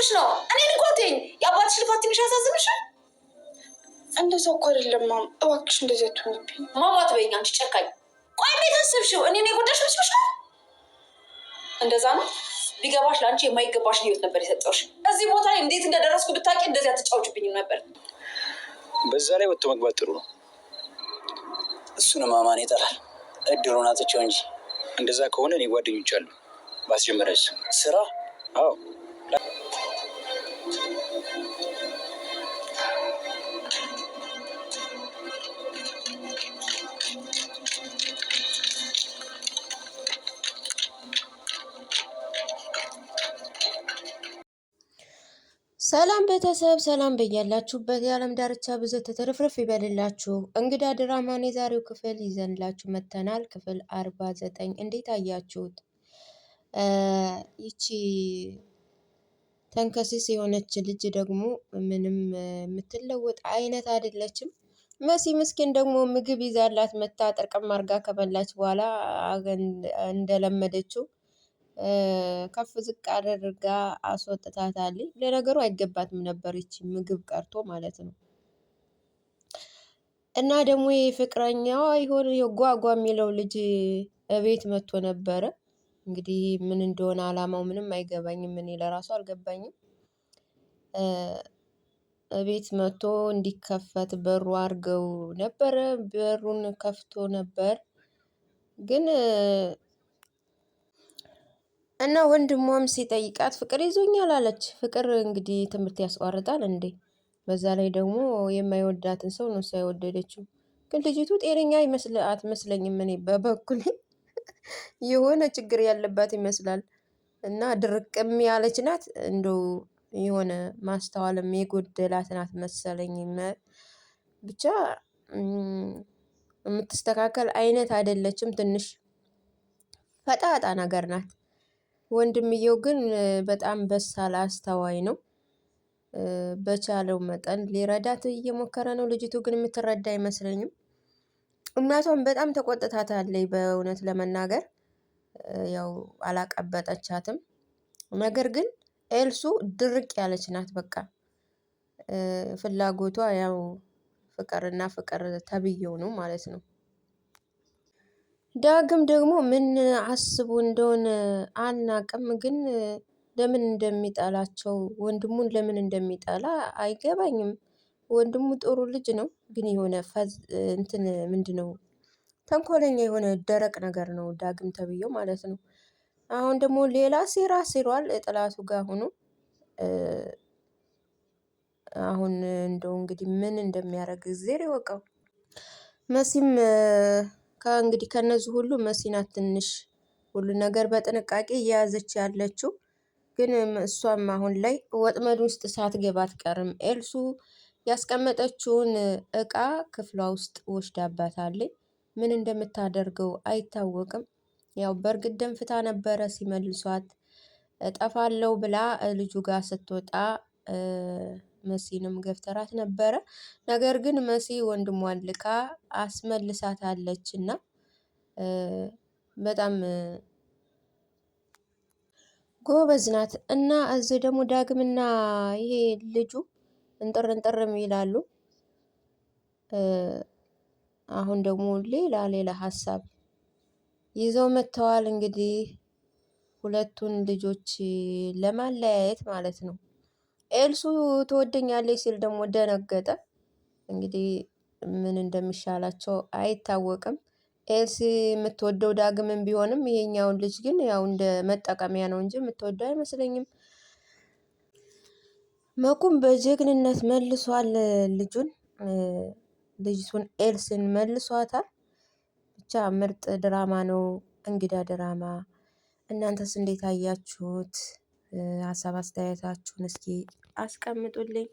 ሆነሽ ነው? እኔን እኮ አትይኝ። የአባትሽ ልፋት ትንሽ ያሳዝንሻል። እንደዛ እኮ አይደለም ማም፣ እባክሽ እንደዚህ አትሆኝብኝ። ማማ አትበይኝ አንቺ ጨካኝ። ቆይ እንዴት አሰብሽው? እኔን የጎዳሽ መስሎሽ ነው? እንደዛ ነው ቢገባሽ፣ ለአንቺ የማይገባሽን ህይወት ነበር የሰጠውሽ። እዚህ ቦታ ላይ እንዴት እንደደረስኩ ብታውቂ እንደዚህ አትጫወችብኝም ነበር። በዛ ላይ ወጥቶ መግባት ጥሩ ነው። እሱንም አማን ይጠላል። እድሉን አጥቼው እንጂ። እንደዛ ከሆነ እኔ ጓደኞች አሉ ባስጀመረች ስራ። አዎ። ሰላም ቤተሰብ፣ ሰላም በያላችሁበት የዓለም ዳርቻ ብዘት ተተርፍርፍ ይበልላችሁ። እንግዳ ድራማን የዛሬው ክፍል ይዘንላችሁ መጥተናል። ክፍል 49 እንዴት አያችሁት? ይቺ ተንከሲስ የሆነች ልጅ ደግሞ ምንም የምትለወጥ አይነት አይደለችም። መሲ ምስኪን ደግሞ ምግብ ይዛላት መታ ጥርቅም አርጋ ከበላች በኋላ እንደለመደችው ከፍ ዝቅ አድርጋ አስወጥታታለች። ለነገሩ አይገባትም ነበር ይቺ ምግብ ቀርቶ ማለት ነው። እና ደግሞ የፍቅረኛዋ ይሆን ጓጓ የሚለው ልጅ እቤት መጥቶ ነበረ። እንግዲህ ምን እንደሆነ አላማው ምንም አይገባኝም። እኔ ለራሱ አልገባኝም። እቤት መጥቶ እንዲከፈት በሩ አድርገው ነበረ። በሩን ከፍቶ ነበር ግን እና ወንድሟም ሲጠይቃት ፍቅር ይዞኛል አለች። ፍቅር እንግዲህ ትምህርት ያስቋርጣል እንዴ? በዛ ላይ ደግሞ የማይወዳትን ሰው ነው እሷ የወደደችው። ግን ልጅቱ ጤነኛ አትመስለኝም። እኔ በበኩሌ የሆነ ችግር ያለባት ይመስላል። እና ድርቅም ያለች ናት። እንደው የሆነ ማስተዋልም የጎደላት ናት መሰለኝ። ብቻ የምትስተካከል አይነት አይደለችም። ትንሽ ፈጣጣ ነገር ናት። ወንድምየው ግን በጣም በሳል አስተዋይ ነው። በቻለው መጠን ሊረዳት እየሞከረ ነው። ልጅቱ ግን የምትረዳ አይመስለኝም። እናቷም በጣም ተቆጥታታለች። በእውነት ለመናገር ያው አላቀበጠቻትም። ነገር ግን ኤልሱ ድርቅ ያለች ናት። በቃ ፍላጎቷ ያው ፍቅርና ፍቅር ተብዬው ነው ማለት ነው። ዳግም ደግሞ ምን አስቦ እንደሆነ አናቅም፣ ግን ለምን እንደሚጠላቸው ወንድሙን ለምን እንደሚጠላ አይገባኝም። ወንድሙ ጥሩ ልጅ ነው፣ ግን የሆነ ፈዝ እንትን ምንድነው ተንኮለኛ የሆነ ደረቅ ነገር ነው ዳግም ተብዬው ማለት ነው። አሁን ደግሞ ሌላ ሴራ ሴሯል ጥላቱ ጋር ሆኖ። አሁን እንደው እንግዲህ ምን እንደሚያደርግ እግዜር ይወቀው። መሲም ከእንግዲህ ከነዚህ ሁሉ መሲ ናት ትንሽ ሁሉ ነገር በጥንቃቄ እየያዘች ያለችው። ግን እሷም አሁን ላይ ወጥመድ ውስጥ ሳትገባ አትቀርም። ኤልሱ ያስቀመጠችውን እቃ ክፍሏ ውስጥ ወስዳባታለች። ምን እንደምታደርገው አይታወቅም። ያው በእርግጥ ደንፍታ ነበረ ሲመልሷት እጠፋለሁ ብላ ልጁ ጋር ስትወጣ መሲንም ገፍተራት ነበረ። ነገር ግን መሲ ወንድሟን ልካ አስመልሳታለች እና በጣም ጎበዝ ናት። እና እዚህ ደግሞ ዳግምና ይሄ ልጁ እንጥር እንጥርም ይላሉ። አሁን ደግሞ ሌላ ሌላ ሀሳብ ይዘው መጥተዋል። እንግዲህ ሁለቱን ልጆች ለማለያየት ማለት ነው። ኤልሱ ትወደኛለች ሲል ደግሞ ደነገጠ። እንግዲህ ምን እንደሚሻላቸው አይታወቅም። ኤልሲ የምትወደው ዳግምን ቢሆንም ይሄኛውን ልጅ ግን ያው እንደ መጠቀሚያ ነው እንጂ የምትወደው አይመስለኝም። መኩም በጀግንነት መልሷል ልጁን ልጅቱን ኤልስን መልሷታል። ብቻ ምርጥ ድራማ ነው እንግዳ ድራማ። እናንተስ እንዴት አያችሁት? ሀሳብ አስተያየታችሁን እስኪ አስቀምጡልኝ።